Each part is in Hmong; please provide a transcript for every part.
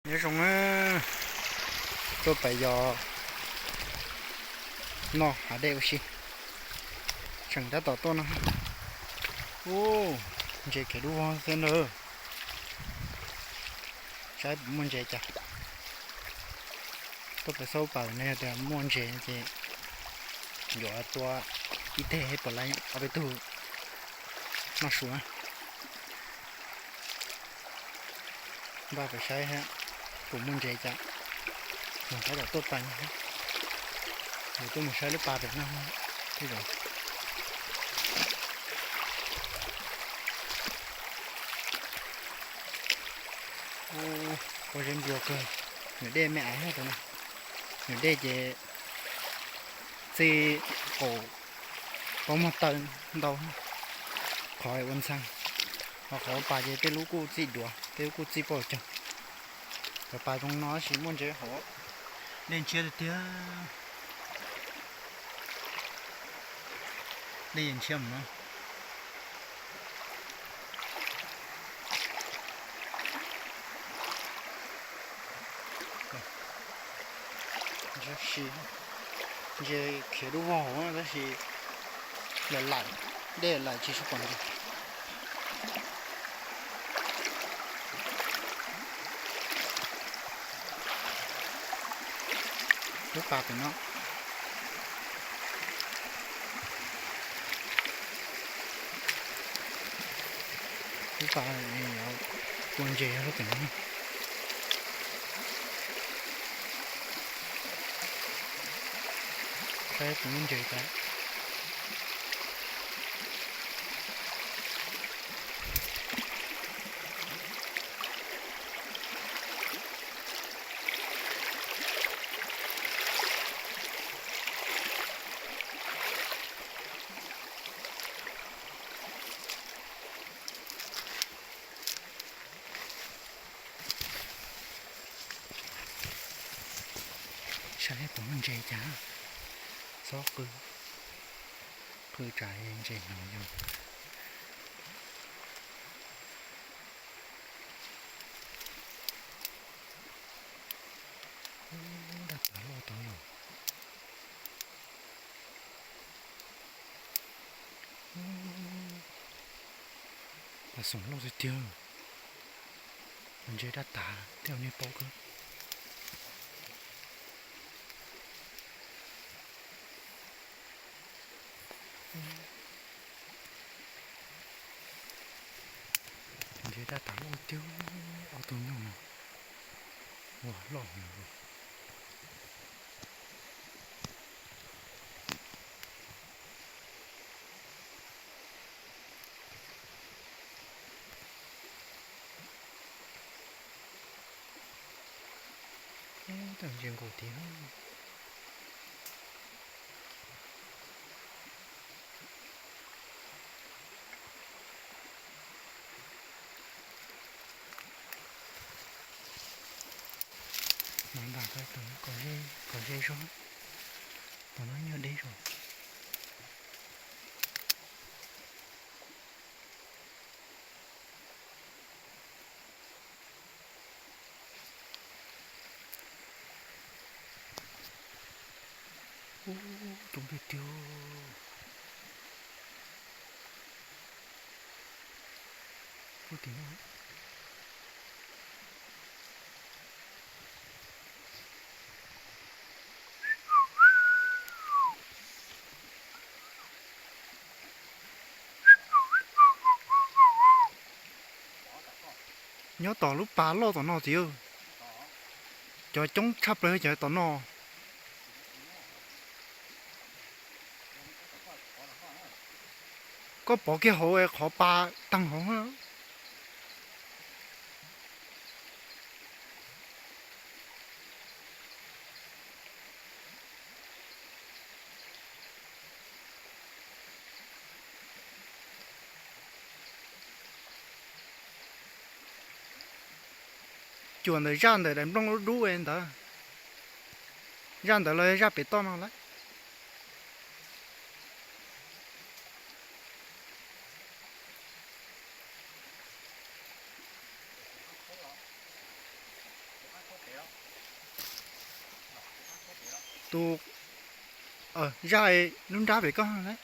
Nyob zoo na, tuaj pais yos noj hav dej ua si, tseem tab tom tuaj no. Ub, ntses khiav dub vog xwb ntag. Saib puas muaj ntses cas. Tuaj pais xauj pas ne, yog tias muaj ntses ces yuav tua ib teg pom laiv ob peb tug noj su na. Npaj pais saib puas muaj ntses cas. Mus tab tom tuaj pais no, yuav tuaj mus saib lub pas pem no thiab os. Pob zeb nplua kawg, nws dej me aiv thiab no. Nws dej ces txij qaum pob muag taw ntau, qhov ua ntxhee, ho qhov pas ces tej lub kuj txij duav, tej lub kuj txij pob cag. Cov pas zoo no tab sis muaj ntses hauv, dej ntshiab tiag tiag. Dej ntshiab mus no. Ntses, ntses khiav dub vog tab sis lawm lawm, dej lawm tsis tshua pom ntses. Lub pas pem no. Lub pas tua ntses yog lub pem no. Saib puas muaj ntses cas. Saib puas muaj ntses cas. Txhob qw, qw tsam ntses hnov yus. Daj tas loj tod yog. Pas xoom loj tiag tiag. Ntses daj tas thiab nej paub kawg. Ntses daj tas loj tiag, ob tug nyuj no. Ua loj heev. Ntses nkaus tiag. Mas ntas tau tus kos zeb zog, tus no nyuag deb zog. Ub, coob tiag tiag. Puag tim no. Nyob tom lub pas loj tom no txiv. Cov coob tshaj plaws cov tom no. Koj pov kiag hauv qhov pa tag hauv. Cuam ntawm zaj ntawm daim nplooj dub dub ntawd. Zaj ntawd los zaj pem toj no lawm. Tus zaj lub nrab pem koj lawm.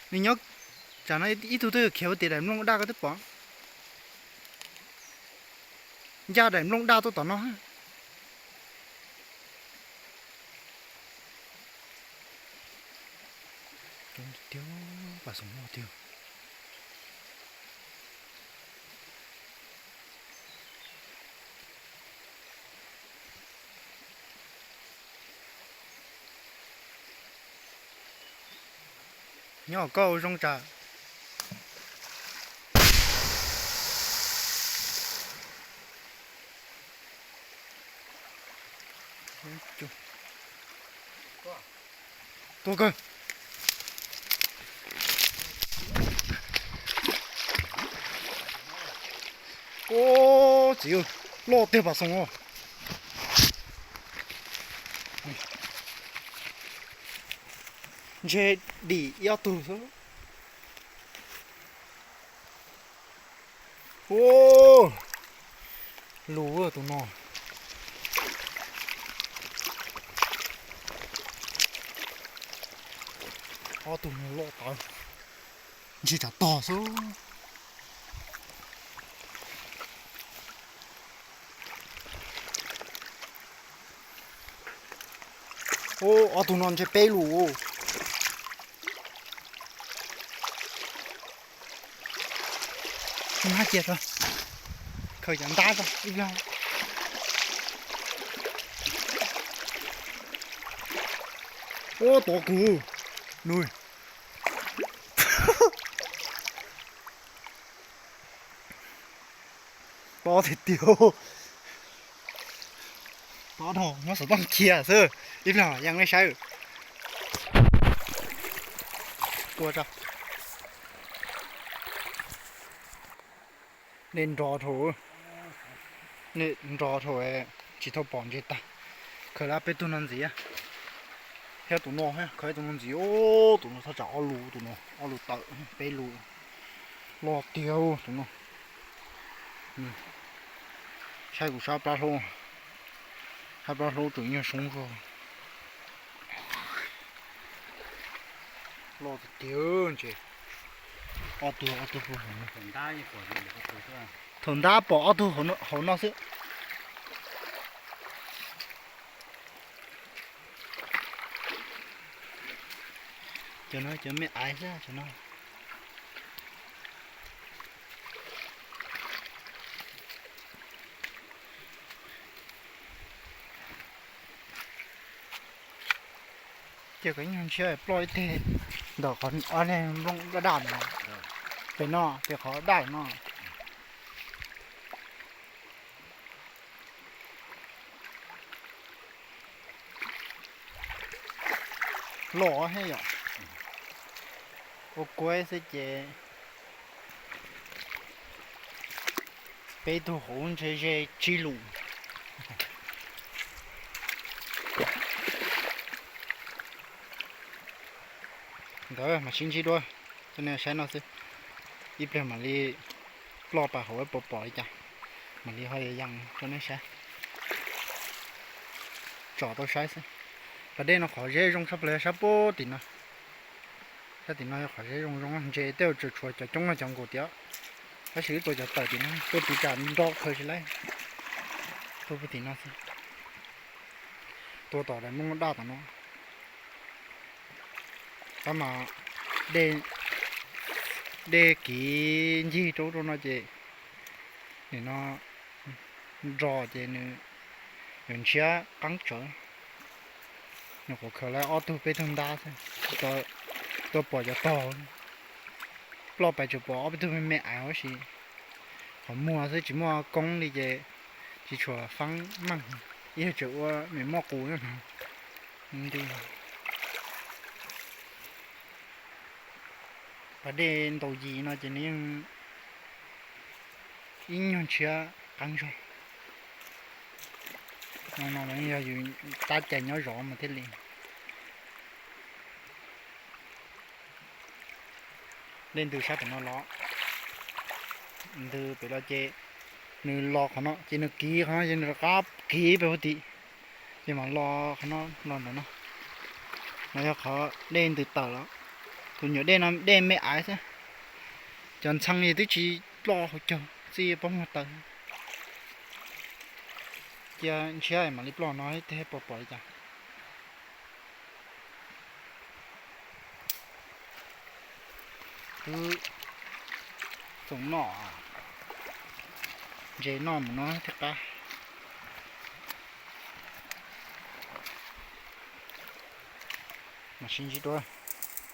Nws nyob tsam no ib tug twg khiav ua tim daim nplooj daj koj twb pom. Ncaj daim nplooj daj tuaj tom no. Coob tiag, pam xoom loj tiag. Nyob koj ua zoo tsam. Tuag kawg. Ub, txiv, loj tiag pam xoom os. Ntshe dim ib ob tug xwb. Ub, lus tus no. Ob tug no loj tawv, ntshe tsam tog xwb. Ub, ob tug no ntshe peb lus. Nab cia tso, khaws cov ntab tso ib pliag. Ub, tuav kuv. Nws, tob tiag tiag. Tob dhau, muab xov tooj cia xwb, ib pliag yeej nej saib. Tua tso. Nej nrov dhau, nej nrov dhau, tsis tau pom ntsej tag. Khaws lawm peb tug no ntxiv, thiab tus no, khaws tus no ntxiv. Ub, tus no thaj tsam ob lus, tus no ob lus tawm, peb lus. Loj tiag tus no. Saib kuv sab plab hlaub, sab plab hlaub tseem nyuag soob zog. Loj tiag tiag ntshe. Ob tug, ob tug. Thaum ntab pom ob tug hauv no xwb. Cov no cov me aiv xwb cov no. Ces kom ib nyuag ntshiab ploj ib teg ntawm qhov ob leeg nplooj daj daj no. Pem no, pem qhov daj no. Loj thiab yom. Ua kuaib xwb ces peb tug hauv ntshe ze tsib lus. Ntawd mas sib ntsib dua, coj nej saib no xwb. Ib pliag mam li ploj pas hauv puas pom li cas, mam li ho yas coj nej saib. Tsom tau saib xwb. Pas dej no qhov zeb zoo tshaj plaws sab puag tim no. Sab tim no yog qhov zeb zoo zoo, ntses tej zaum tseem tshuav cov coob no cov nkaus tiag. Tab sis wb tua cov tawm tim no, tua tus tsam nro khaws tsis laib. Tua puag tim no xwb. Tua tom daim nplooj daj tom no. Tab mas dej kiv ncig rau rau no ces nim no nro ces nws yuav ntshiab qeeb tsawv. Nyuam qhuav khaws lawm ob tug peb tug ntab xwb, tua pom cov tog. Ploj pais tsuas pom ob peb tug me me aiv tab sis qhov muag xwb tsis muaj koob li ces tsis tshua faab meej, ib yam tseem ua me muaj qus nti. Pas dej ntaus yim no ces nws yeej ib nyuag ntshiab qeeb zog. No no yog yus tab cai nyob zov mas thiaj li. Dej ntws sab pem no los, ntws pem los ces Nws los qhov no ces nws kiv qhov no ces nws rov qab kiv pem huv tim, ces mam los qhov no, los ntawm no. No yog qhov dej ntws tawm los. Tus nyuam dej no dej me aiv xwb. Cov ntxhee es twb tsis ploj hauv caug, txij poob hauv taw. Cia ntshiab mam li ploj no thiab pom pom li cas. Twb txoom noj, ntses noj mus no thiaj qab. Mas sib ntsib dua.